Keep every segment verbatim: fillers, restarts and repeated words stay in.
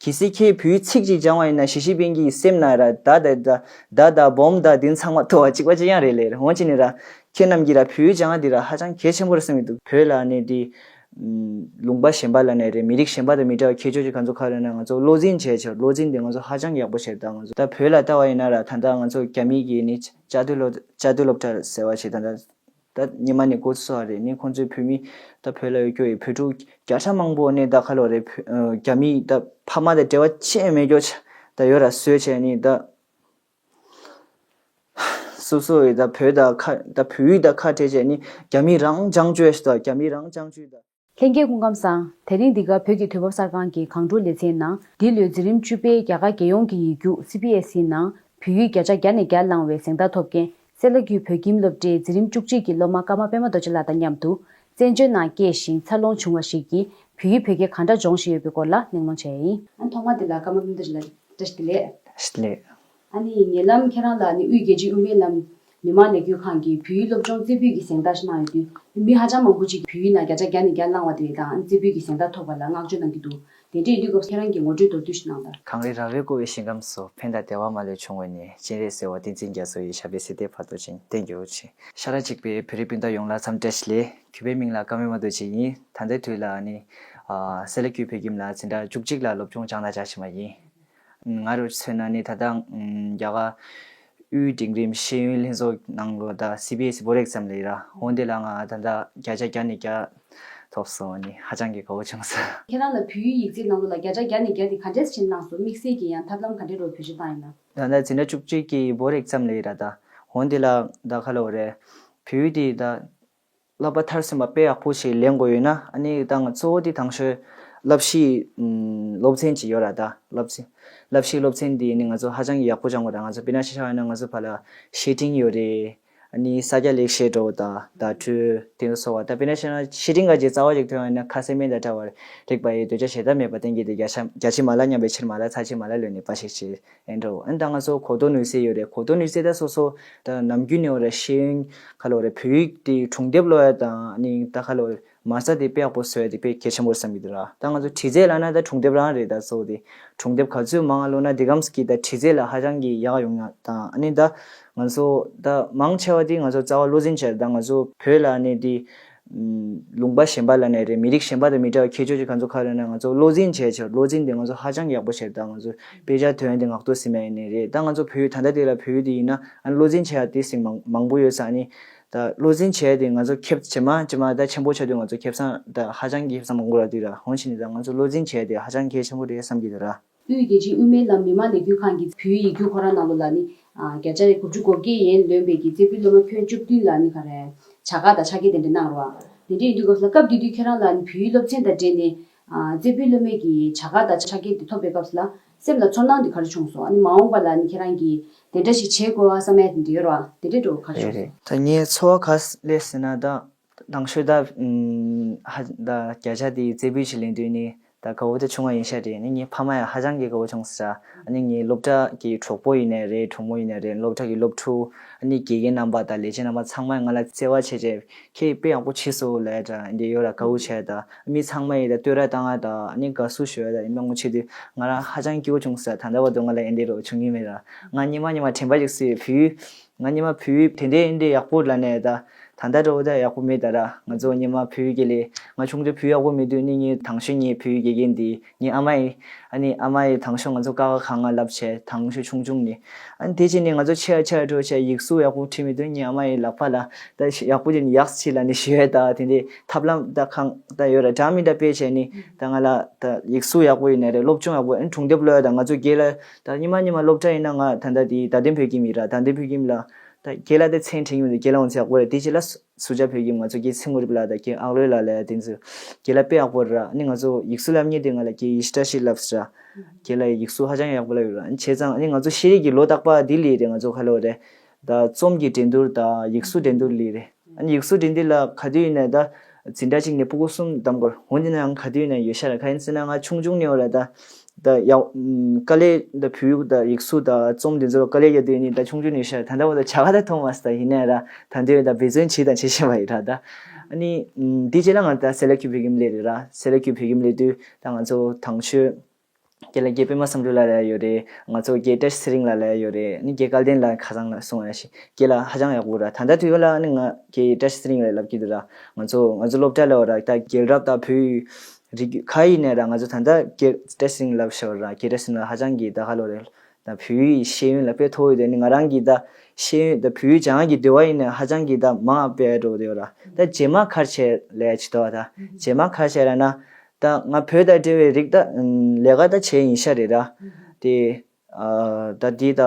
གལ་སྲིད་ཁྱེད་བོད་ཡིག་ཚིག་ཅིག་སྦྱང་བ་ཡིན་ན་ཞི་ཅིན་ཕིང་གི་སེམས་ན་ར་ད་ད་ད་ད་ད་བོམ་ད་དེ་ཚང་མ་ཐོ་བ་གཅིག་པ་གཅིག་ཡང་རེད་ལེ། འོན་ཅི་ནི་ར་ཁྱེད་རྣམས་ཀྱིས་ར་བོད་ཡིག་སྦྱང་བ་འདི་ར་ཧ་ཅང་གལ་ཆེན་པོ་རེད་བསམ་གྱི་འདུག་བོད་ལ་ནི་དེ་ལུང་པ་གཞན་པ་ལ་ནི་རེད། མི་རིགས་གཞན་པ་དང་མི་འདྲ་བ་ཁྱད་ཆོས་ཅིག་ག་ཚོད་ག་རེ་ན་ང་ཚོ་བློ་འཛིན་བྱས་ཆོག་བློ་འཛིན་དེ་ང་ཚོ་ཧ་ཅང་ཡག་པོ་བྱས། ད་ང་ཚོ་ད་བོད་ལ་ལྟ་བ་ཡིན་ན་ར་ད་ད་ང་ཚོ་རྒྱ་མི་གི་ནི་བཅའ་སྡོད་སློབ་བཅའ་སྡོད་སློབ་གྲྭ་ཟེར་བ་ཞིག་ད་ད་ད་ཉི་མ་ནས་འགོ་ཚུགས་པ་རེད། ནི་ཁོང་ཚོའི་བོད་མི་ད་བོད་ལ་ཡོད་རྒྱུ་ཡི་བོད་ཕྲུག་བརྒྱ་ཆ་མང་པོ་ནི་ད་ཁ་ལོ་རེད། བོད་རྒྱ་མི་ད་ཕ་མ་དང་འབྲེལ་བ་ཆེ་མེད་རྒྱུ་ཆ་ད་ཡོད་ར་བཟོས་བྱས་ནི་ད། སོ་སོ་ཡི་ད་བོད་ད་ཁ་ད་བོད་ཡིག་ད་ཁ་བྲལ་བྱས་ནི་རྒྱ་མི་རང་སྦྱང་བཅོས་ཤིག་ད་རྒྱ་མི་རང་སྦྱང་བཅོས་ད། ལྷན་རྒྱས་སྐུ་ཁམས་བཟང་། དེ་རིང་འདི་ག་བོད་ཀྱི་དུས་བབ་གསར་ཁང་གི་གངས་ཕྲུག་ལེ་ཚན་ནང་འདི་ལོའི་འཛིན་རིམ་བཅུ་པའི་རྒྱ་གར་རྒྱལ་ཡོངས་ཀྱི་ཡིག་རྒྱུགས་སི་བི་ཨེས་ཨི་ནང་བོད་ཡིག་བརྒྱ་ཆ་བརྒྱ་ནས་བརྒྱ་བླངས་བའི་གཟེངས་རྟགས་ཐོབ་མཁན་སེ་ལ་ཀུའི་བོད་ཁྱིམ་སློབ་གྲྭའི་འཛིན་རིམ་བཅུ་གཅིག་གི་སློབ་མ་ཀརྨ་པད་མ་རྡོ་རྗེ་ལགས་དང་མཉམ་དུ་བཙན་བྱོལ་ནང་སྐྱེས་ཤིང་འཚར་ལོངས་བྱུང་བ་ཞིག་གིས་བོད་ཡིག་བོད་སྐད་གང་འདྲ་སྦྱོང་བཞིན་ཡོད་པའི་སྐོར་ལ་གླེང་སློང་བྱས་ཡིན། ཨ་ཐོག་མ་དེ་ལ་ཀརྨ་པད་མ་རྡོ་རྗེ་ལགས་བཀྲ་ཤིས་བདེ་ལེགས། བཀྲ་ཤིས་བདེ་ལེགས། ཨ་ནི་ཉེ་ལམ་ཁྱེད་རང་ལ་ནི་དབུས་རྒྱལ་སྤྱིའི་དབུ་མའི་ལམ་མི་མང་ལས་འགུལ་ཁང་གི་བོད་ཡིག་སློབ་སྦྱོང་རྩེ་ཕུད་ཀྱི་གཟེངས་རྟགས་ཤིག་གནང་ཡོད་དུས་མི་ཧ་ཅང་མང་པོ་ཅིག་གིས་བོད་ཡིག་ནང་བརྒྱ་ཆ་བརྒྱ་ནས་བརྒྱ་བླངས་བ་དེ་དང་རྩེ་ཕུད་ཀྱི་གཟེངས་རྟགས་ཐོབ་པ་ལ་བསྔགས་བརྗོད་གནང་གི་འདུག་དེ་འདྲ་ཡིན་དུས་སྐབས་ཁྱེད་རང་གིས་ངོ་སྤྲོད་མདོར་བསྡུས་ཤིག་གནང་དང་། གངས་རི་ར་བས་བསྐོར་བའི་ཞིང་ཁམས་སུ། ཕན་དང་བདེ་བ་མ་ལུས་འབྱུང་བའི་གནས། སྤྱན་རས་གཟིགས་དབང་བསྟན་འཛིན་རྒྱ་མཚོ་ཡི། ཞབས་པད་སྲིད་མཐའི་བར་དུ་བརྟན། བསྟན་རྒྱལ་བའི་ཞབས་པད་སྲིད་མཐའི་བར་དུ་བརྟན། ཤ་ཁྲག་གཅིག་པའི་བོད་རིགས་སྤུན་ཟླ་ཡོངས་ལ་འཚམས་བཀྲ་ཤིས་བདེ་ལེགས། གུས་པའི་མིང་ལ་ཀརྨ་པད་མ་རྡོ་རྗེ་ཡིན། ད་ལྟའི་དུས་ལ་ནི་ཨ་སེ་ལ་ཀུའི་བོད་ཁྱིམ་ལ་འཛིན་གྲྭ་བཅུ་གཅིག་ལ་སློབ་སྦྱོང་སྦྱང་ན་བྱ་ཞིག་མ་ཡིན། ང་རུ་མཚོན་ན་ནི་ད་ལྟ་ཨམ་རྒྱ་གར་དབུས་འབྲིང་རིམ་ཤེས་ཡོན་ལྷན་ཚོགས་ནང་ལོ་ད་སི་བི་ཨེས་སི་བྷོ་ཌི་ཨེག་ཛམ་ལས་ར། འོན་ཏེ་ལ་ང་ད་ལྟ་བརྒྱ་ཆ་བརྒྱ་ནས་བརྒྱ་ཐོབ་སོང་། ནི་ཧ་ཅང་གི་དགའ་བོ་བྱུང་སོང་། ཁྱེད་རང་ལ་བོད་ཡིག་ཡིག་ཚད་ནང་ལོ་ལ་བརྒྱ་ཆ་བརྒྱ་ནས་བརྒྱ་དེ་ག་འདྲས་ཕྱིན་གནང་སོང་། དམིགས་བསལ་གྱི་ཡང་ཐབས་ལམ་ག་འདྲས་རོ་བེད་སྤྱོད་བཏང་ཡིན་ན། ད་ལྟ་འཛིན་གྲྭ་བཅུ་གཅིག་གི་བྷོ་ཌི་ཨེག་ཛམ་ལས་ར། ད་འོན་ཏེ་ལ་ད་ཁ་ལོ་རེ་བོད་ཡིག་དེ་ད་བསླབ་པ་མཐར་སོན་པ་དཔེ་ཡག་པོ་ཞིག་ལེན་དགོས་ཡོད་ན། ཨ་ནི་ད་ང་གཙོ་བོ་དེ་དང་ཤོས་བསླབ་གཞི་ཨམ་སློབ་ཚན་ཅིག་ཡོད་ར། ད་བསླབ་ཚན་བསླབ་གཞི་སློབ་ཚན་དེ་ནི་ང་ཚོ་ཧ་ཅང་གི་ཡག་པོ་སྦྱང་དགོས་ར། ང་ཚོ་དཔེར་ན་ཆ་བཞག་ན་ང་ཚོ་ཕར་ལ་བཤེས་སྤྲིང་ཡོད་རེད། ཨ་ནི་ས་སྐྱ་ལེགས་བཤད་འགྲོ་ད་བརྡ་སྤྲོད་དེ་ཚོ་སོགས་པ། ད་དཔེར་ན་ཆ་བཞག་ན་བཤེས་སྤྲིང་ག་ཅིག་རྩ་བ་ཅིག་ཐོན་ཡོང་ན། ཁ་ཟས་སྨན་དང་བྲལ་བར་རིག་པ་ཡི། འདོད་ཆགས་ཞེ་སྡང་མེད་པར་བསྟེན་གྱིས་ཏེ། རྒྱ་ཆ་རྒྱ་ཆེན་མ་ལ་མཉམ་པའི་ཕྱིར། མ་ལ་ཚ་ཆེན་མ་ལ་ལུས་ནས་པ་ཞིག་བྱེད། ཨེ་འགྲོ། ཨ་ནི་ད་ང་ཚོ་གོ་རྟོགས་ནུས་རྩལ་ཡོད་རེད། གོ་རྟོགས་ནུས་རྩལ་ད་སོ་སོ་ད་ནམ་རྒྱུན་ནས་ཡོད་རེད། ཤེས་ཡོན་ཁ་ལོ་རེད། བོད་ཡིག་དེ་སྒྲུང་དེབ་ཀློག་ཡ་དང་ནི་ད་ཁ་ལོ་རེད། མ་རྩ་དེ་དཔེ་ཡག་པོ་བཟོ་ཡ་དེ་དཔེ་གལ་ཆེན་པོ་རེད་བསམ་གྱི་འདུག་ར། ད་ང་ཚོ་བྲིས་རྩལ་ལབ་ན་ད་སྒྲུང་དེབ་རང་རེད། ད་གཙོ་བོ་དེ་སྒྲུང་དེབ་ག་ཚོད་མང་ང་ཀློག་ན་དེ་གམ་གྱི་ད་བྲིས་རྩལ་ལ་ཧ་ཅང་གི་ཡག་ཡོང་ཡ་དང་། ཨ་ནི་ད་ང་ཚོ་ད་མང་ཆེ་བ་དེ་ང་ཚོ་རྩ་བ་བློ་འཛིན་བྱས། ད་ང་ཚོ་བོད་ལ་ནི་དེ་ལུང་པ་གཞན་པ་ལ་ནས་རེད། མི་རིགས་གཞན་པ་དང་མི་འདྲ་བ་ཁྱད་ཆོས་ཅིག་ག་ཚོད་ག་རེ་ན་ང་ཚོ་བློ་འཛིན་བྱས་ཆོག་བློ་འཛིན་དེ་ང་ཚོ་ཧ་ཅང་ཡག་པོ་བྱས། ད་ང་ཚོ་དཔེ་ཆ་ཐོན་དེ་ངག་ཐོག་ཟིན་མ་ཡིན་ནི་རེད། ད་ང་ཚོ་བོད་ད་ལྟ་དེ་ལ་བོད་དེ་ཡིན་ན་ཨ་བློ་འཛིན་བྱས་ཡ་དེ་ཟིན་མང་མང་པོ་ཡོད་ས། ཨ་ནི་ད་བློ་འཛིན་བྱས་དེ་ང་ཚོ་ཁེབས་ཇེ་མང་ཇེ་མང་ད་ཆེན་པོ་ཆགས་དུས་ང་ཚོ་ཁེབས་སང་ད་ཧ་ཅང་གི་ཁེབས་སང་མང་པོ་རག་དུས་ར། འོན་ཕྱིན་ནི་ད་ང་ཚོ་བློ་འཛིན་བྱས་དེ་ཧ་ཅང་གལ་ཆེན་པོ་རེད་བསམ་གྱི་འདུག་ར། དབུས་རྒྱལ་སྤྱིའི་དབུ་མའི་ལམ་མི་མང་ལས་འགུལ་ཁང་གི་བོད་ཡིག་རྒྱུགས་ཁོ་རང་ནང་ལོགས་ལ་ནི་ཨ་བརྒྱ་ཆ་དགུ་བཅུ་གོ་བརྒྱད་ཡན་ལོན་པའི་གི་རྩེ་ཕུད་སློབ་མ་ཁྱོན་བཅུ་བདུན་ལ་ནི་ག་རེ་བྱ་དགའ་དང་ཕྱག་འཁྱེར་དེ་འདྲ་གནང་རོགས། དེ་འདྲ་ཡིན་དུས་སྐབས་སུ་ལ་སྐབས་དེ་དུས་ཁྱེད་རང་ལ་ནི་བོད་ཡིག་སློབ་ཚན་དང་འབྲེལ་ནས་ཨ་རྩེ་ཕུད་སློབ་མའི་གི་བྱ་དགའ་དང་ཕྱག་འཁྱེར་དེ་ཐོབ་པའི་སྐབས་སུ་ལ་སེམས་ལ་ཚོར་སྣང་དེ་ག་རེ་བྱུང་སོང་། ཨ་ནི་མ་འོངས་པ་ལ་ནི་ཁྱེད་རང་གིས་དེ་འདྲ་ཞིག་བྱེད་དགོས་པ་བསམ་ཡ་དེ་འདྲ་ཡོད་རོགས། དེ་འདྲ་འགྲོ་ག་རེ་བྱུང་སོང་། ད་ངའི་ཚོར་བ་ག་རེ་སླེབས་ཟེར་ན་ད། དང་ཤོས་ད་ཧ་ད་བརྒྱ་ཆ་དེ་རྩེ་ཕུད་ཅིག་ལེན་དུས་ནི་ད་དགའ་བོ་དེ་བྱུང་བ་ཡིན་ཤག་རེད། ནི་ངའི་ཕ་མ་ཡང་ཧ་ཅང་གི་དགའ་བོ་བྱུང་ཟེར། ཨ་ནི་ངའི་སློབ་གྲྭ་གི་གྲོགས་པོ་ཡིན་ནའི་རེད། གྲོགས་མོ་ཡིན་ནའི་རེད། སློབ་གྲྭ་གི་སློབ་ཕྲུག་ཨ་ནི་དགེ་རྒན་རྣམ་པ་དང་ལས་བྱེད་རྣམ་པ་ཚང་མས་ང་ལ་བརྩེ་བ་བྱས་བྱས་ཁྱེད་དཔེ་ཡག་པོ་བྱས་སོང་ལབ་ཡ་འདྲ་འདི་ཡོད་ར། དགའ་བོ་བྱས་ད་མི་ཚང་མ་ཡིས་ད་བསྟོད་ར་བཏང་ང་ད་ཨ་ནི་དགའ་བསུ་ཞུ་ཡ་ད་ཡིན་པ་ངོ་ཆེ་དུས་ང་རང་ཧ་ཅང་སྐྱིད་པོ་བྱུང་ཟེར། ད་ལྟ་བར་དུ་ང་ལ་ཡིན་འདི་རོ་བྱུང་གི་མེད་ར། ང་སྔོན་མ་སྔོན་མ་དྲན་པ་ཅིག་སུས་བུ། ང་སྔོན་མ་བོད་ཡིག་དེ་འདྲའི་འདྲའི་ཡག་པོ་ལབ་ནས་ད་ད་ལྟ་འདྲ་བོ་ད་ཡག་པོ་མེད་ད་ར། ང་ཚོ་སྔོན་མ་བོད་ཡིག་གི་ལས་ང་ཆུང་དུས་བོད་ཡག་པོ་མེད་དུས་ནི་ངའི་དང་ཤོས་ངའི་བོད་ཡིག་དགེ་རྒན་འདི་ངའི་ཨ་མ་ཡིས་ཨ་ནི་ཨ་མ་ཡིས་དང་ཤོས་ང་ཚོ་ཀ་ཁ་ག་ང་ལབ་བྱས་དང་ཤོས་ཆུང་ཆུང་ནི། ཨ་ནི་དེ་བྱས་ནས་ང་ཚོ་ཆེ་ཡ་ཆེ་ཡ་འགྲོ་བྱས་ཡིག་གཟུགས་ཡག་པོ་བྲིས་མེད་དུས་ངའི་ཨ་མ་ཡིས་ལག་པ་ལ་ད་ཡག་པོ་བྱས་ནས་ཡག་ཅིག་ལབ་ནས་ཞུ་ཡས། ད་དེ་འདྲའི་ཐབས་ལམ་ད་གང་ད་ཡོད་ར། འདྲ་མི་འདྲ་དཔེ་བྱས་ནི་ད་ང་ལ་ད་ཡིག་གཟུགས་ཡག་པོ་ཡིན་ནའི་རེད། སློབ་སྦྱོང་ཡག་པོ། ཨ་ནི་སྒྲུང་དེབ་ཀློག་ཡ་ད་ང་ཚོ་རྒན་ལགས་ད་སྔོན་མ་སྔོན་མ་སློབ་གྲྭ་ཡིན་ན་ང་ད་ལྟ་དེ་དྭ་ལྡན་བོད་ཁྱིམ་ཡིན་ར། དྭ་ལྡན་བོད་ཁྱིམ་ལ་ད་རྒན་ལགས་དེ་མཚན་དྲན་གྱི་མི་འདུག་རྒན་ལགས་འོང་ཚེ་ཡག་པོ་རེད། དེ་རྗེས་ལ་སུ་ཇཱ་བོད་ཁྱིམ་ང་ཚོ་རྒན་ཚེ་རིང་ལགས་ལ་རྒན་ཨག་ལོས་ལགས་ལ་དེ་ཚོ་རྒན་ལགས་དཔེ་ཡག་པོ་རེད་ར། ཨ་ནི་ང་ཚོ་ཡིག་གཟུགས་ལབ་མཁན་དེ་ང་ལ་རྒན་ཡེ་ཤེས་བཀྲ་ཤིས་ལགས་ཟེར་ར། རྒན་ལགས་ཡིག་གཟུགས་ཧ་ཅང་ཡག་པོ་ལབ་ཡོད་ར། ཨ་ནི་བྱས་ཙང་ཨ་ནི་ང་ཚོ་ཤེས་རིག་གི་ལོ་རྟག་པ་འདི་ལས་རེད། ང་ཚོ་ཁ་ལོ་རེད་ད་རྩོམ་གྱི་འགྲན་བསྡུར་དང་ཡིག་གཟུགས་འགྲན་བསྡུར་ལས་རེད། ཨ་ནི་ཡིག་གཟུགས་འགྲན་བསྡུར་ལ་ག་དུས་ཡིན་ནའི་ད་འཛིན་གྲྭ་གཅིག་ནས་ཕྲུ་གུ་གསུམ་བདམས་སྐོར་འོང་དེ་ནའང་ག་དུས་ཡིན་ནའི་ཡོད་ཤག་ར། ག་ཡིན་ཟེར་ན་ང་ཆུང་ཆུང་ནས་ཡོད་ར། ད་ད་ཡག་དཀའ་ལས་ད་བོད་ཡིག་ད་ཡིག་གཟུགས་ད་རྩོམ་འདི་ཚོ་དཀའ་ལས་རྒྱག་དུས་ནི་ད་ཆུང་ཆུང་ནས་ཡོད་ཤག་ར། ད་ལྟ་བར་དུ་བྱ་དགའ་ད་ཐོབ་མ་སོང་། ད་ཡིན་ནའི་ར་ད་འདི་ད་འབད་བརྩོན་བྱས་དང་བྱེད་བཞིན་པ་ཡིན་ར། ད་ཨ་ནི་འདི་རྗེས་ལ་ང་ད་སེ་ལ་ཀུའི་བོད་ཁྱིམ་སླེབས་རེད་ར། སེ་ལ་ཀུའི་བོད་ཁྱིམ་སླེབས་དུས་ད་ང་ཚོ་དང་ཤོས། རྒན་ལགས་རྒན་པད་མ་བསམ་གྲུབ་ལགས་ལབ་ཡ་ཡོད་རེད། ང་ཚོ་རྒན་བཀྲ་ཤིས་ཚེ་རིང་ལགས་ལབ་ཡ་ཡོད་རེད། ཨ་ནི་རྒན་སྐལ་ལྡན་ལགས་ཁ་སང་ལ་གསུངས་ཡ་ཞིག་རྒན་ལགས་ཧ་ཅང་ཡག་པོ་ར། ད་ལྟ་དུས་ལ་ཨ་ནི་ང་རྒན་བཀྲ་ཤིས་ཚེ་རིང་ལགས་ལབ་ཀྱི་འདུག་ར། ང་ཚོ་ང་ཚོ་སློབ་གྲྭ་ལ་ར་ད་རྒྱལ་རབས་དང་བོད་ཡིག་རིག་ག་ཡིན་ནའི་ར། ང་ཚོ་ད་ལྟ་རྒན་བཀྲ་ཤིས་ཚེ་རིང་ལབ་ཤོར་ར། རྒན་བཀྲ་ཤིས་ཚེ་རིང་ལགས་ཧ་ཅང་གི་ད་ག་ལོ་རེད། ད་བོད་ཡིག་ཤེས་ཡོན་ལ་དཔེ་མཐོ་བོ་ཡོད་དེ། ནི་ང་རང་གིས་ད་ཤེས་ཡོན་ད་བོད་ཡིག་སྦྱང་གི་འདོད་པ་ཡིན་ན་ཧ་ཅང་གིས་ད་མང་བ་དཔེ་འགྲོ་བསྡད་ཡོད་ར། ད་རྗེས་མ་ག་རེ་བྱེད་ལས་ཅི་ཏོ་ད་རྗེས་མ་ག་རེ་བྱེད་ལ་ན། ད་ང་བོད་དང་འབྲེལ་བའི་རིགས་ད་ལས་ཀ་ད་བྱས་ཡིན་ཤ་རེད་ར། དེ་ད་འདི་ད་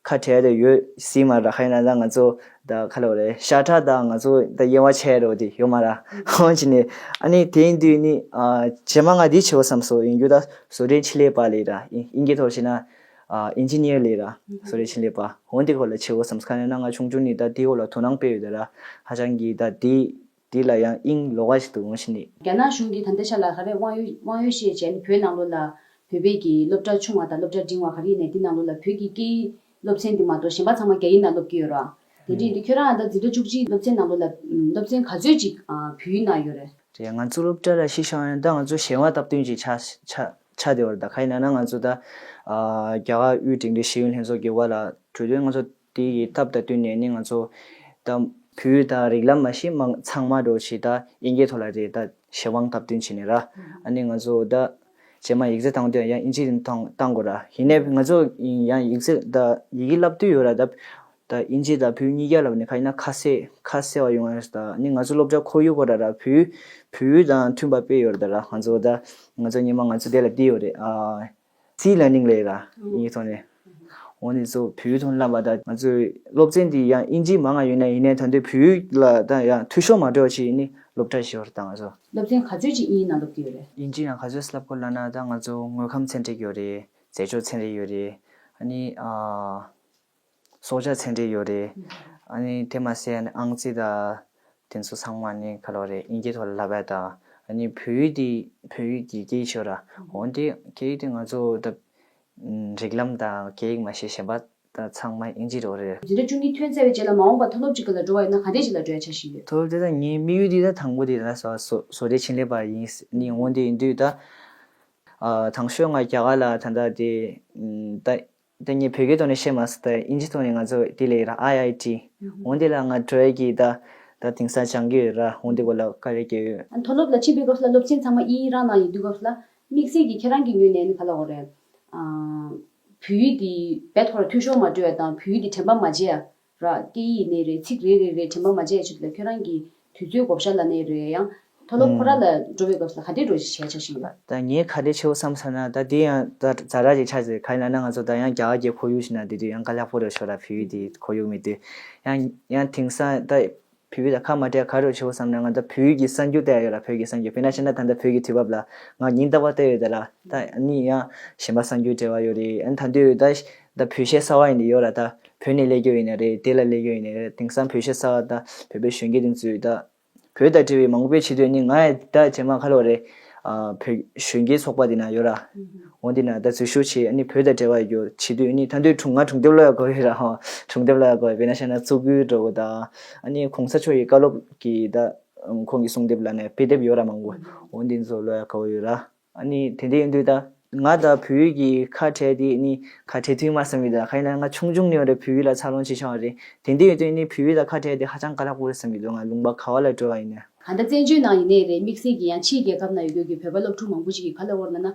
ཁ་བྲལ་དེ་ཡོད་སྲིད་མ་ར། ཁ་ཡིན་ན་ད་ང་ཚོ་ད་ཁ་ལོ་རེད། ཤ་ཁྲག་ད་ང་ཚོ་ད་དབྱེ་བ་ཕྱེ་རོ་དེ་ཡོད་མ་ར། ཧོན་ཅི་ནི་ཨ་ནི་དེ་ཡིན་དུས་ནི་རྗེས་མ་ང་འདི་བྱེད་འོ་བསམ་སོ་ཡིན་རྒྱུ་ད་བཟོ་གྲྭའི་ཆེད་ལས་པ་ལས་ར། ཨིན་གྱི་ཐོར་ཞིག་ན། ཨིན་ཇི་ནི་ཡར་ལས་ར། བཟོ་གྲྭའི་ཆེད་ལས་པ་འོན་ཏེ་ཁོ་ལ་བྱེད་འོ་བསམ་ཁ་ནས་ན། ང་ཆུང་ཆུང་ནི་ད་དེའི་འོག་ལ་དོ་སྣང་སྤེལ་ཡོད་ད་ར། ཧ་ཅང་གི་ད་དེ་དེ་ལ་ཡང་དབྱིངས་ལོག་ག་ཞིག་ཏུ་འོང་ཞིག་ནི། རྒྱ་ནག་གཞུང་གིས་ད་ལྟ་ཤ་ལ་ག་རེ་དབང་ཡོད་དབང་ཡོད་བཤད་བྱས་ནས་བོད་ནང་ལོགས་ལ་བོད་པའི་གི་སློབ་གྲྭ་ཆུང་བ་དང་སློབ་གྲྭ་འབྲིང་བ་ག་རེ་ཡིན་ནའི་དེ་ནང་ལོགས་ལ་བོད་ཀྱི་སྐད་ཡིག་སློབ་ཚན་དེ་མ་གཏོགས་གཞན་པ་ཚང་མ་རྒྱ་ཡིག་ནང་སློབ་ཀྱི་ཡོད་ར། དེ་འདྲ་ཡིན་དུས་ཁྱོད་རང་ད་འཛིན་གྲྭ་བཅུ་གཅིག་སློབ་ཚན་ནང་ལོགས་ལ་སློབ་ཚན་ག་ཚོད་ཅིག་བོད་ཡིག་ནང་ཡོད་རེད། རེད། ང་ཚོ་སློབ་གྲྭ་ལ་གཞི་བཞག་ཡང་ད་ང་ཚོ་གཞན་དབང་སྟབས་བསྟུན་ཅིག་ཆགས་ཆགས་ཆགས་བསྡད་པ་རེད། ད་ག་ཡིན་ན་ན་ང་ཚོ་ད་ཨ་རྒྱ་གར་དབུས་འབྲིང་རིམ་ཤེས་ཡོན་ལྷན་ཚོགས་ཀྱི་བར་ལ་གྲོས་མཐུན་ང་ཚོ་དེ་ཡི་སྟབས་དང་བསྟུན་ནས་ནི་ང་ཚོ་ད་བོད་ད་རིགས་ལམ་མ་གཞི་མང་ཚང་མ་འགྲོ་ཆེ་ད་དབྱིན་སྐད་ཐོག་ལ་རེད། ད་གཞན་དབང་སྟབས་བསྟུན་བྱས་ནས་ར། ཨ་ནི་ང་ཚོ་ད་རྗེས་མ་ཡིག་ཚད་བཏང་དུས་ཡང་དབྱིན་ཇི་རིན་ཐང་བཏང་དགོས་ར། ཡིན་ནའི་ང་ཚོ་ཡང་ཡིག་ཚད་ད་ཡི་གེ་བསླབ་དུས་ཡོད་ར། ད་ད་དབྱིན་ཇི་དང་བོད་གཉིས་ཀ་ལབ་ནས་ཁ་ཡིན་ན་ཁ་གསལ་ཁ་གསལ་བ་ཡོང་ཡ་ད་ནི་ང་ཚོ་སློབ་གྲྭ་ཁོར་ཡུག་གོ་ར་ར་བོད་བོད་དང་མཐུན་པ་དཔེ་ཡོད་ར། ད་ར་ང་ཚོ་ད་ང་ཚོ་ཉི་མ་ང་ཚོ་དེ་ལ་བསྡད་ཡོད་རེད། ཨ་སི་ལར་ནིང་ལས་ར་ཨིན་ཐོག་ནས་འོ་ནི་ཚོ་བོད་ཐོག་བསླབ་པ་ད་ང་ཚོའི་སློབ་ཚན་འདི་ཡང་དབྱིན་ཇི་མང་ང་ཡོད་ན་ཡིན་ནའི་ད་འདོད་བོད་ལ་ད་ཡང་འཐུས་ཤོར་མ་འགྲོ་ཆེད་ནི་སློབ་གྲྭ་ཞིག་ཡོད་རེད། ད་ང་ཚོ་སློབ་ཚན་ག་ཚོད་ཅིག་དབྱིན་ཡིག་ནང་སློབ་ཀྱི་ཡོད་རེད། དབྱིན་ཇི་ནང་ག་ཚོད་བསླབ་དགོས་ལབ་ན་ད་ང་ཚོ་དངོས་ཁམས་ཚན་རིག་ཡོད་རེད། རྫས་སྦྱོར་ཚན་རིག་ཡོད་རེད། ཨ་ནི་ཨ། སྲོག་ཆགས་ཚན་རིག་ཡོད་རེད། ཨ་ནི་དེ་མ་ཟད་ཨ་ནི་ཨང་རྩིས་དང་དེ་ཚོ་ཚང་མ་ནི་ག་ལོ་རེད། དབྱིན་སྐད་ཐོག་ལ་ལབ་ཡ་དང་ཨ་ནི་བོད་ཡིག་དེ་བོད་ཡིག་གི་སྐད་ཡིག་ཤོད་ར། འོན་ཏེ་སྐད་ཡིག་དེ་ང་ཚོ་ད་རིགས་ལམ་དང་སྐད་ཡིག་མ་ཤེས་གཞན་པ་ད་ཚང་མ་དབྱིན་ཇི་རོ་རེད། འཛིན་གྲྭ་བཅུ་གཉིས་ཐོན་ཚར་བའི་རྗེས་ལ་མ་འོངས་པ་མཐོ་སློབ་ཅིག་ག་ལ་འགྲོ་བ་ཡིན་ན་ག་འདྲས་ཅིག་ལ་འགྲོ་ཡ་འཆར་གཞི་ཡོད། མཐོ་སློབ་དེ་ད་ངའི་དམིགས་ཡུལ་དེ་ད་དང་པོ་དེ་ད་བཟོ་བཟོ་བཟོ་གྲྭའི་ཆེད་ལས་པ་ཡིན་ནི། འོན་ཏེ་ཡིན་དུས་ད་ཨ་དང་ཤོས་ང་རྒྱ་གར་ལ་ད་ལྟ་དེ་ད། ད་ངས་བོད་སྐད་ཐོག་ནས་བཤད་མ་སོང་། ད་དབྱིན་ཇི་ཐོག་ནས་ང་ཚོ་དེ་ལས་ར་ཨའི་ཨའི་ཊི། འོན་ཏེ་ལ་ང་འགྲོ་ཡས་ཀྱི་ད་ད་དེང་སང་སྦྱང་གི་ཡོད་ར། འོན་ཏེ་གོ་ལ་ཀ་རེ་སྐྱེ་ཡོད། མཐོ་སློབ་ལ་ཕྱིན་པའི་སྐབས་སུ་ལ་སློབ་ཚན་ཚང་མ་དབྱིན་ཡིག་རང་ནང་ཡིན་དུས་སྐབས་སུ་ལ་དམིགས་བསལ་གྱི་ཁྱེད་རང་གི་ངོས་ནས་ནི་ག་ལ་འོ་རེད། ཨ་བོད་ཡིག་འདི་བེད་ཐོག་ལ་འཐུས་ཤོར་མ་འགྲོ་ཡ་དང་བོད་ཡིག་འདི་དྲན་པ་མ་བརྗེད་ཡ། ར་སྐད་ཡིག་ནས་རེད། ཚིག་རེ་རེ་རེ་དྲན་པ་མ་བརྗེད་ཡ་ཆེད་དུ་ལ་ཁྱོད་རང་གི་དུས་ཚོད་བགོ་བཤའ་ལ་ནས་རེད། ཡང་མཐོ་སློབ་ཁོ་ར་ལ་འགྲོ་བའི་སྐབས་སུ་ལ་ག་དེ་འགྲོ་ཞིག་བྱས་ཆོག་ཞིག་ཡོད། ད་ངས་ག་དེ་བྱེད་འོ་བསམ་ས་ན་ད་དེ་ཡང་ད་ཛ་དྲག་ཅིག་ཆགས་ཟེར་ག་ཡིན་ན་ང་ཚོ་ད་ཡང་རྒྱ་གར་གྱི་ཁོར་ཡུག་ཞིག་ན་དེ་དུས་ཡང་དཀའ་ལས་ཁག་པོ་རེད་ཤོག་ར། བོད་ཡིག་དེ་ཁོར་ཡུག་མེད་དུས་ཡང་ཡང་དེང་སང་ད་བོད་ཡིག་ད་ཁ་མ་བྲལ་ག་རེ་བྱེད་འོ་བསམ་ན་ང་ད་བོད་ཡིག་གི་གསར་འགྱུར་བལྟ་ཡ་ཡོད་ར། བོད་ཀྱི་གསར་འགྱུར་དཔེར་ན་བཤད་ན་ད་ལྟ་བོད་ཀྱི་དུས་བབ་ལ་ང་ཉིན་རྟག་པར་བལྟ་ཡོད་ད་ར། ད་ནི་ཡང་གཞན་པ་གསར་འགྱུར་འབྲེལ་བ་ཡོད་རེད། ཨ་ནི་ད་དུས་ད། ད་བོད་གཞས་གསར་བ་ཡིན་ནའི་ཡོད་ར། ད་བོད་ནས་སླེབས་རྒྱུ་ཡིན་ནའི་རེད། དེ་ལ་སླེབས་རྒྱུ་ཡིན་ནའི་རེད། དེང་སང་བོད་གཞས་གསར་བ་དང་བོད་པའི་གཞོན་སྐྱེས་དེ་ཚོས་ད་བོད་དང་འབྲེལ་བའི་མང་པོ་བྱེད་དུས་ནི་ང་ཡང་ད་རྗེས་མ་ག་ལོ་རེད། ཨ་བོད་གཞོན་སྐྱེས་ཚོགས་པ་དེ་ན་ཡོད་ར། འོ་དེ་ན་ད་འཛུལ་ཞུགས་བྱེད། ཨ་ནི་བོད་དང་འབྲེལ་བ་ཡོད་བྱེད་དུས་ནི་ད་དུང་སྒྲུང་ང་སྒྲུང་དེབ་ཀློག་ཡ་དགོས་ཡོད་ར། ཧོ་སྒྲུང་དེབ་ཀློག་ཡ་དགོས་ཡོད། དཔེར་ན་བཤད་ན་གཙུག་གུའི་སྒྲོལ་མ་དང་ཨ་ནི་གོང་ས་མཆོག་ཡི་བཀའ་སློབ་ཀྱི་ད་ཁོང་གི་གསུང་དེབ་ལ་ནས་དཔེ་དེབ་ཡོད་ར་མང་པོ། འོ་འདི་ཚོ་ཀློག་ཡ་དགའ་བོ་ཡོད་ར། ཨ་ནི་དེ་འདྲ་ཡིན་དུས་ད་ང་ད་བོད་ཡིག་གི་ཁ་བྲལ་དེ་ནི་ཁ་བྲལ་ཐུབ་མ་བསམ་གི་ད། ག་ཡིན་ན་ང་ཆུང་ཆུང་ནས་རེད་བོད་ཡིག་ལ་འཚར་ལོངས་བྱེད་ཆོག་རེད། དེ་འདྲ་ཡིན་དུས་ནི་བོད་ཡིག་ལ་ཁ་བྲལ་དེ་ཧ་ཅང་དཀའ་ལས་ཁག་པོ་རེད་བསམ་གི་འདུག་ང་ལུང་པ་ག་བ་ལ་འགྲོ་བ་ཡིན་ན། གང་ལྟར་བཙན་བྱོལ་ནང་ཡིན་ནའི་རེད། དམིགས་བསལ་གྱི་ཡང་ཕྱིའི་རྒྱལ་ཁབ་ན་ཡོད་རྒྱུ་གི་བོད་པ་སློབ་ཕྲུག་མང་པོ་ཞིག་གིས་ག་ལ་བོར་ན་ན།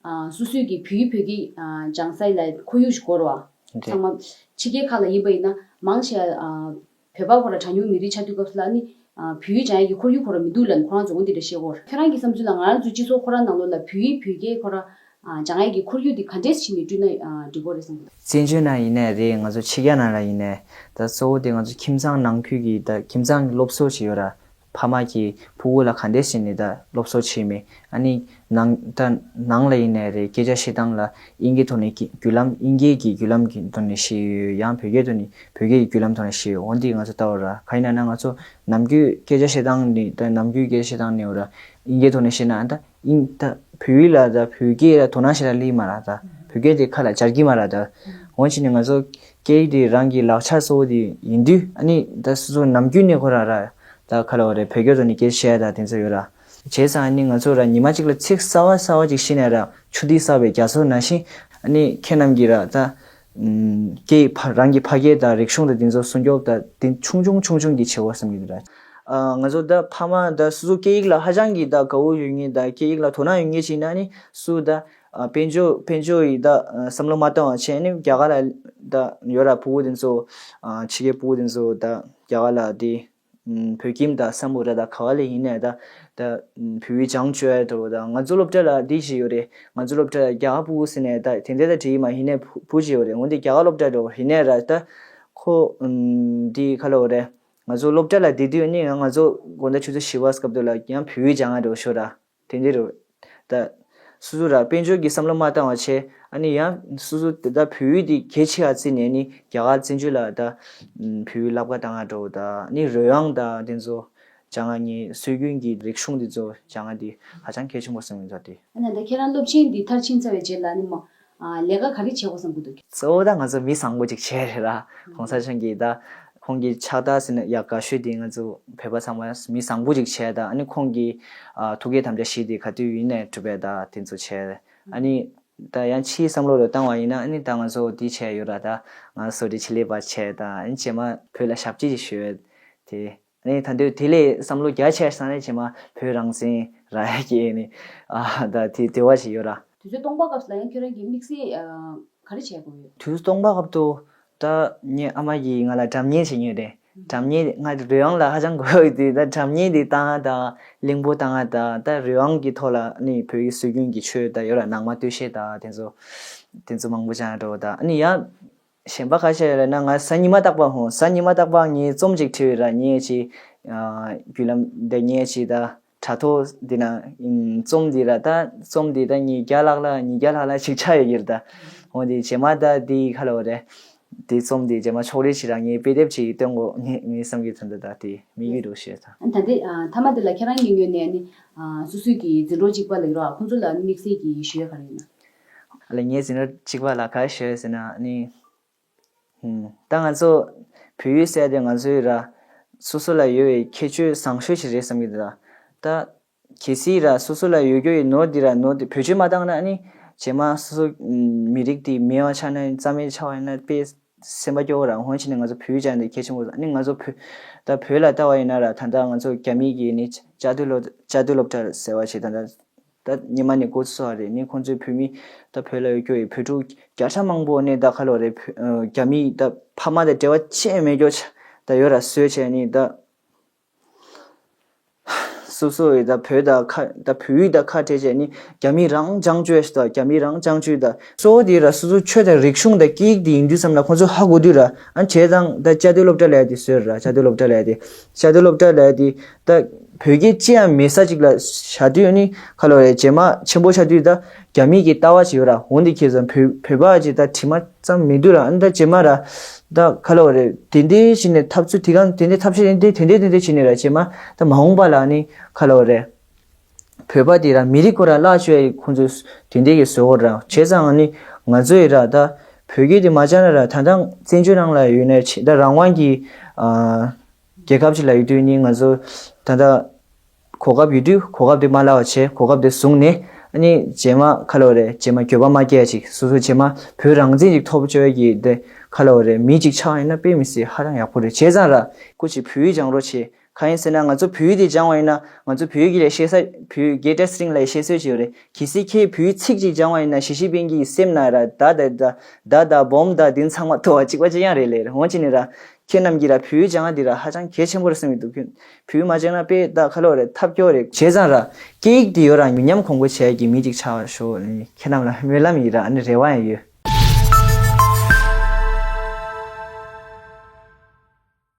ཨ་སོ་སོའི་གི་བོད་ཡིག་བོད་སྐད་ཨ་སྦྱང་ས་ལ་ཁོར་ཡུག་ཞིག་དགོས་རེད་བ། རེད། ཚང་མ་ཕྱི་རྒྱལ་ཁག་ལ་ཡིན་པ་ཡིན་ན་མང་ཆེ་བ་ཨ། བོད་པ་ཁོ་ར་གྲངས་ཉུང་མི་རིགས་ཆགས་དུས་སྐབས་སུ་ལ་ནི་ཨ་བོད་ཡིག་སྦྱང་ཡག་གི་ཁོར་ཡུག་ཁོ་ར་མི་འདུག་ལབ་ནས་ཁོ་རང་ཚོ་འོ་འདི་འདྲ་བཤད་ཀྱི་ཡོད་རེད། ཁྱོད་རང་གི་བསམ་ཚུལ་ལ་ང་རང་ཚོའི་སྤྱི་ཚོགས་ཁོ་རང་ནང་ལོགས་ལ་བོད་ཡིག་བོད་སྐད་ཁོ་ར་ཨ་སྦྱང་ཡག་གི་ཁོར་ཡུག་འདི་ག་འདྲས་བྱས་ནས་བསྐྲུན་ན་ཨ་འགྲིག་གི་རེད་བསམ་གྱི་འདུག་བཙན་བྱོལ་ནང་ཡིན་ནའི་རེད། ང་ཚོ་ཕྱི་རྒྱལ་ནང་ལ་ཡིན་ནའི་ད་གཙོ་བོ་དེ་ང་ཚོ་ཁྱིམ་ཚང་ནང་ཁུལ་གྱི་ད་ཁྱིམ་ཚང་གི་སློབ་གསོ་ཅིག་ཡོད་ར། ཕ་མ་གིས་ཕྲུ་གུ་ལ་ག་འདྲས་བྱས་ནས་ད་སློབ་གསོ་བྱེད་མིན། ཨ་ནི་ནང་ད་ནང་ལ་ཡིན་ནའི་རེད། སྐད་ཆ་བཤད་སྟངས་ལ་དབྱིན་སྐད་ཐོག་ནས་ཀྱི་བརྒྱུད་ལམ་དབྱིན་སྐད་ཀྱི་བརྒྱུད་ལམ་གྱི་ཐོག་ནས་བཤད་ཡོད། ཡང་བོད་སྐད་ཐོག་ནས་བོད་སྐད་ཀྱི་བརྒྱུད་ལམ་ཐོག་ནས་བཤད་ཡོད། འོ་འདི་ང་ཚོ་ལྟ་བ་ར། ག་ཡིན་ན་ན་ང་ཚོ་ནམ་རྒྱུན་སྐད་ཆ་བཤད་སྟངས་ནི་ད་ནམ་རྒྱུན་སྐད་ཆ་བཤད་སྟངས་ནི་འོ་ར་དབྱིན་སྐད་ཐོག་ནས་བཤད་ན་ད་དབྱིན་ད་བོད་ཡིག་ལ་ད་བོད་སྐད་ལ་དོ་སྣང་ཞེ་དྲག་སླེབས་མ་ར། ད་བོད་སྐད་དེ་ཁ་ལ་འབྱར་གྱི་མ་ར། ད་འོ་བྱས་ནས་ང་ཚོ་སྐད་ཡིག་དེ་རང་གི་ལག་ཆ་གཙོ་བོ་དེ་ཡིན་དུས་ཨ་ནི་ད་སོ་སོ་ནམ་རྒྱུན་ནས་ཁོ་ར་ར་ད་ཁ་ལ་འོ་རེད་བོད་སྐད་ཐོག་ནས་སྐད་ཆ་བཤད་ཡ་ད་དེ་ཚོ་ཡོད་ར། བྱས་ཙང་ཨ་ནི་ང་ཚོ་ར་ཉི་མ་གཅིག་ལ་ཚིག་གསར་བ་གསར་བ་ཅིག་ཤེས་ནས་ར་ཆུ་ཐིགས་བསགས་པའི་རྒྱ་མཚོ་ནང་བཞིན། ཨ་ནི་ཁྱེད་རྣམས་ཀྱིས་ར་ད་ཨམ་སྐད་ཡིག་ཕ་རང་གི་ཕ་སྐད་དང་རིག་གཞུང་དང་དེ་ཚོ་སྲུང་སྐྱོབ་དང་དེ་ཆུང་ཆུང་ཆུང་ཆུང་གིས་བྱེད་དགོས་བསམ་གྱི་འདུག་ར། ཨ་ང་ཚོ་ད་ཕ་མ་ད་སོ་སོ་སྐད་ཡིག་ལ་ཧ་ཅང་གི་ད་དགའ་བོ་ཡོད་མཁན་དང་སྐད་ཡིག་ལ་དོ་སྣང་ཡོད་མཁན་ཅིག་ཡིན་ན་ཨ་ནི་སུ་ད་ཨ་དཔལ་འབྱོར་དཔལ་འབྱོར་ཡི་ད་ཨ་བསམ་བློ་མ་བཏང་བ་བྱས་ཨ་ནི་རྒྱ་གར་ལ་ད་ཡོད་ར་ཕྲུ་གུ་དེ་ཚོ་ཨ་ཕྱི་རྒྱལ་ཕྲུ་གུ་དེ་ཚོ་ད་རྒྱ་གར་ལ་དེ། ཨུམ་བོད་ཁྱིམ་དང་སམ་བྷོ་ཊ་དང་ག་བ་ལ་ཡིན་ནའི་ད་ད་ཨུམ་བོད་ཡིག་སྦྱང་བཅུག་ཡ་འདྲ་བོ་དང་ང་ཚོ་སློབ་གྲྭ་ལ་འདི་ཞིག་ཡོད་རེད། ང་ཚོ་སློབ་གྲྭ་ལ་རྒྱ་གར་ཕྲུ་གུ་ཟེར་ནའི་ད་དེ་འདྲ་ད་བྲིས་མ་ཡིན་ནའི་བུ་བུ་ཞིག་ཡོད་རེད། འོན་ཏེ་རྒྱ་གར་སློབ་གྲྭ་འདྲ་བོ་ཡིན་ནའི་ར་ད་ཁོ་ཨུམ་འདི་ག་ལ་འོ་རེད། ང་ཚོ་སློབ་གྲྭ་ལ་བསྡད་དུས་ནི་ང་ཚོ་དགོང་དག་ཆུ་ཚོད་བཞི་པ་སྐབས་དུ་ལ་ཡང་བོད་ཡིག་སྦྱང་ཡ་འདྲ་བོ་ཤོད་ར། དེ་འདྲ་རེད། ད་སོ་སོ་ར་དཔལ་འབྱོར་གྱི་བསམ་བློ་མ་བཏང་བ་བྱས་ཨ་ནི་ཡང་སོ་སོ་ད་བོད་ཡིག་འདི་གལ་ཆེ་བ་བརྩིས་ནས་ནི་རྒྱ་གར་བཙན་བྱོལ་ལ་ད་བོད་ཡིག་བསླབ་ག་བཏང་ང་འགྲོ་ད་ནི་རོལ་དབྱངས་དང་དེ་ཚོ་སྦྱང་ང་ངའི་སྲོལ་རྒྱུན་གྱི་རིག་གཞུང་འདི་ཚོ་སྦྱང་ང་འདི་ཧ་ཅང་གལ་ཆེན་པོ་བསམ་ཡོད་ད་དེ། ཨ་ནི་ད་ཁྱེད་རང་སློབ་ཆེན་འདི་མཐར་ཕྱིན་ཚར་བའི་རྗེས་ལ་ནི་མ་ལས་ཀ་ག་རེ་བྱེད་དགོས་བསམ་གི་འདུག་གཙོ་བོ་ད་ང་ཚོ་མི་བཟང་པོ་ཅིག་བྱས་རེད་ར། གོང་ས་མཆོག་གིས་ད་ཁོང་གི་ཕྱག་རྟགས་ཟེར་ན་ཡག་དགའ་ཤོས་དེ་ང་ཚོ་བོད་པ་ཚང་མ་མི་བཟང་པོ་ཅིག་བྱས་ད་ཨ་ནི་ཁོང་གི་ཨ་ཐུགས་བསྐྱེད་དམ་བཅའ་བཞི་དེ་ག་དུས་ཡིན་ནས་གྲུབ་པས་ད་དེ་ཚོ་བྱས། ཨ་ནི་ད་ཡང་ཕྱིའི་བསམ་བློ་རུ་བཏང་བ་ཡིན་ན་ཨ་ནི་ད་ང་ཚོ་འདི་བྱས་ཡོད་ར། ད་ང་ཚོ་བཟོ་གྲྭ་ཆེ་ལས་པ་བྱས་ད་ཨ་ནི་རྗེས་མ་བོད་ལ་ཞབས་ཕྱི་ཅིག་ཞུ་ཡོད་དེ། ཨ་ནི་ད་དུང་དེ་ལས་བསམ་བློ་རྒྱ་ཆེ་སོང་ནས་རྗེས་མ་བོད་རང་བཙན་རག་ཡ་གི་ནི་ཨ་ད་དེ་དེ་བ་ཞིག་ཡོད་ར། དུས་ཚོད་སྟོང་པ་སྐབས་སུ་ལ་ཡང་ཁྱོད་རང་གིས་དམིགས་བསལ་ཨ་ག་རེ་བྱེད་དགོས་ཡོད། དུས་ཚོད་སྟོང་པ་སྐབས་དུ་ད་ངའི་ཨ་མ་གིས་ང་ལ་སྒྲ་སྙན་བྱེད་ཉོས་རེད། སྒྲ་སྙན་ང་རོལ་དབྱངས་ལ་ཧ་ཅང་དགའ་བོ་ཡོད་དུས་ད་སྒྲ་སྙན་དེ་བཏང་ང་ད་གླིང་བུ་བཏང་ང་ད་ད་རོལ་དབྱངས་ཀྱི་ཐོག་ལ་ནི་བོད་ཀྱི་སྲོལ་རྒྱུན་གྱི་ཆོས་ད་ཡོད་ར་ནང་མ་སྟོད་གཞས་ད་དེ་ཚོ་དེ་ཚོ་མང་པོ་སྦྱང་འགྲོ་ད་ཨ་ནི་ཡང་གཞན་པ་ཁ་ཤས་ཡོད་རེད་ན་ང་གཟའ་ཉི་མ་རྟག་པར་ཧོ་གཟའ་ཉི་མ་རྟག་པར་ངའི་རྩོམ་ཅིག་བྲིས་ཡོད་ར་ངས་ཅི་བརྒྱུད་ལམ་འདི་ངས་ཅི་ད་དྲ་ཐོག་འདི་ན་རྩོམ་འདི་ར་ད་རྩོམ་འདི་ད་ཉིས་བརྒྱ་ལྷག་ལ་ཉིས་བརྒྱ་ལྷག་ལ་ཅིག་ཆགས་ཡོད་ཀྱི་རེད་ད། འོ་འདི་རྗེས་མ་ད་འདི་ཁ་ལོ་རེད། འདི་རྩོམ་འདི་རྗེས་མ་ཕྱོགས་རིས་ཅིག་ར་ངས་དཔེ་དེབ་ཅིག་སྟོན་དགོས་ངས་ངས་བསམ་གྱི་ད་ད་ད་དེ་དམིགས་ཡུལ་འདུག་ཞེས་ད། ད་འདི་མཐའ་མ་འདི་ལ་ཁྱེད་རང་གི་ངོས་ནས་ནི་སོ་སོའི་གི་འཛིན་གྲོགས་གཅིག་པ་ལ་ཡོད་ར་ཁོང་ཚོ་ལ་དམིགས་བསལ་གྱི་ཞུ་ཡ་ག་རེ་ཡོད་ན། ལ་ངའི་འཛིན་གྲོགས་གཅིག་པ་ལ་ག་རེ་ཞུ་ཡ་ཟེར་ན་ནི། ཧུམ། ད་ང་ཚོ་བོད་ཡིག་ཟེར་དེ་ང་ཚོའི་ར་སོ་སོ་ལ་ཡོད་པའི་ཁྱད་ཆོས་བཟང་ཤོས་ཤིག་རེད་བསམ་གྱི་འདུག་ད་གལ་སྲིད་ར་སོ་སོ་ལ་ཡོད་རྒྱུ་ཡི་ནོར་འདི་ར་ནོར་འདི་བེད་སྤྱོད་མ་བཏང་ན་ནི་རྗེས་མ་སོ་སོ་མི་རིགས་འདི་མེད་པ་ཆགས་ན་རྩ་མེད་ཆགས་པ་ཡིན་ན་དཔེ་སེམས་པ་སྐྱོ་བོ་ར་འོན་ཕྱིན་ནས་ང་ཚོ་བོད་ཡིག་སྦྱང་འདི་གལ་ཆེན་པོ་རེད། ནི་ང་ཚོ་བོད་ད་བོད་ལ་ལྟ་བ་ཡིན་ན་ར་ད་ལྟ་ང་ཚོ་རྒྱ་མི་གི་ནི་བཅའ་སྡོད་སློབ་བཅའ་སྡོད་སློབ་གྲྭ་ཟེར་བ་ཞིག་ད་ལྟ། ད་སྔོན་མ་ནས་འགོ་ཚུགས་པ་རེད། ནི་ཁོང་ཚོའི་བོད་མི་ད་བོད་ལ་ཡོད་རྒྱུ་ཡི་བོད་ཕྲུག་བརྒྱ་ཆ་མང་པོ་ནི་ད་ག་ལོ་རེད་བོད་རྒྱ་མི་ད་ཕ་མ་དང་འབྲེལ་བ་ཅི་ཡང་མེད་རྒྱུ་ཆ་ད་ཡོད་ར་བཟོས་བྱས་ནི་ད་སོ་སོ་ཡི་ད་བོད་ད་ཁ་ད་བོད་ཡིག་ད་ཁ་བྲལ་བྱས་ནི་རྒྱ་མི་རང་སྦྱང་བཅོས་ཤིག་ད་རྒྱ་མི་རང་སྦྱང་བཅོས་ད་གཙོ་བོ་དེ་ར་སོ་སོ་ཆོས་དང་རིག་གཞུང་དང་སྐད་ཡིག་དེ་ཡིན་དུས་ཙམ་ལ་ཁོང་ཚོ་ཧ་གོ་དུས་ར་ཨ་བྱས་ཙང་ད་བཅའ་སྡོད་སློབ་གྲྭ་ལ་ཡ་དེ་བཟོས་ར་བཅའ་སྡོད་སློབ་གྲྭ་ལ་ཡ་དེ་བཅའ་སྡོད་སློབ་གྲྭ་ལ་ཡ་དེ། ད་བོད་སྐད་ཅི་ཡང་མེད་ས་ཅིག་ལ་བཞག་དུས་ནི་ཁ་ལོ་རེད་རྗེས་མ་ཆེན་པོ་ཆགས་དུས་ད་རྒྱ་མི་གི་ལྟ་བ་ཅིག་ཡོད་ར་འོན་ཏེ་ཁྱེད་ཚོ་བོད་བོད་པ་ཅིག་ད་དྲི་མ་ཙམ་མི་འདུག་ར་ཨ་ནི་ད་རྗེས་མ་ར་ད་ཁ་ལོ་རེད་དེ་འདྲའི་ཞིག་ནས་ཐབས་ཚུལ་དེ་གང་དེ་འདྲའི་ཐབས་ཤེས་དེ་འདྲའི་དེ་འདྲའི་དེ་འདྲའི་བྱས་ནས་ར་རྗེས་མ་ད་མ་འོངས་པ་ལ་ནི་ཁ་ལོ་རེད་བོད་པ་དེ་ར་མི་རིགས་ཁོ་ར་བརླག་བཅོས་ཡ་ཁོང་ཚོས་དེ་འདྲའི་གི་བཟོ་གོ་ར་བྱས་ཙང་ནི་ང་ཚོ་ཡི་ར་ད་བོད་སྐད་དེ་མ་སྦྱང་ན་ར་ད་ད་བཙན་བྱོལ་ནང་ལ་ཡོད་ནས་ཆེ་ད་རང་དབང་གི་ཨ། རྒྱལ་ཁབ་ཅིག་ལ་ཡོད་དུས་ནི་ང་ཚོ་ད་ལྟ་གོ་སྐབས་ཡོད་དུས་གོ་སྐབས་དེ་མ་བརླག་པ་བྱས་གོ་སྐབས་དེ་བཟུང་ནས་ཨ་ནི་རྗེས་མ་ཁ་ལོ་རེད་རྗེས་མ་འགྱོད་པ་མ་སྐྱེ་ཡ་ཅིག་སོ་སོ་རྗེས་མ་བོད་རང་བཙན་ཅིག་ཐོབ་བཅོས་ཀྱི་དེ་ཁ་ལོ་རེད་མི་ཅིག་ཆགས་ཡིན་ན་དཔེ་མི་སྲིད་ཧ་ཅང་ཡག་པོ་རེད། བྱས་ཙང་ར་སྐུ་མཁྱེན་བོད་ཡིག་སྦྱང་རོགས་བྱེད། གང་ཡིན་ཟེར་ན་ང་ཚོ་བོད་ཡིག་དེ་སྦྱང་བ་ཡིན་ན་ང་ཚོ་བོད་ཡིག་ལ་ཤེས་ས་བོད་ཡིག་རྒྱལ་སྲས་སྲིང་ལ་ཤེས་སྲོལ་ཅིག་ཡོད་རེད། གལ་སྲིད་ཁྱེད་བོད་ཡིག་ཚིག་ཅིག་སྦྱང་བ་ཡིན་ན་ཞི་ཅིན་ཕིང་གི་སེམས་ན་ར་ད་ད་ད་ད་ད་བོམ་ད་དེ་ཚང་མ་ཐོ་བ་གཅིག་པ་གཅིག་རྐྱང་རེད་ལེ་འོན་ཅི་ནི་ར། ཁྱེད་རྣམས་ཀྱིས་ར་བོད་ཡིག་སྦྱང་ཡ་འདི་ར་ཧ་ཅང་གལ་ཆེན་པོ་རེད་བསམ་གྱི་འདུག་ཁྱོད་བོད་ཡིག་མ་སྦྱང་ན་དཔེ་ད་ཁ་ལོ་རེད་ཐབས་སྐྱོ་རེད། བྱས་ཙང་ར་སྐད་ཡིག་འདི་ཡོད་ར་མི་ཉམས་གོང་འཕེལ་བྱེད་ཡ་གི་མི་གཅིག་ཆགས་པར་ཤོག་ཁྱེད་རྣམས་ལ་སྨོན་ལམ་ཡིན་ར་ཨ་ནི་རེ་བ་ཡང་ཡོད།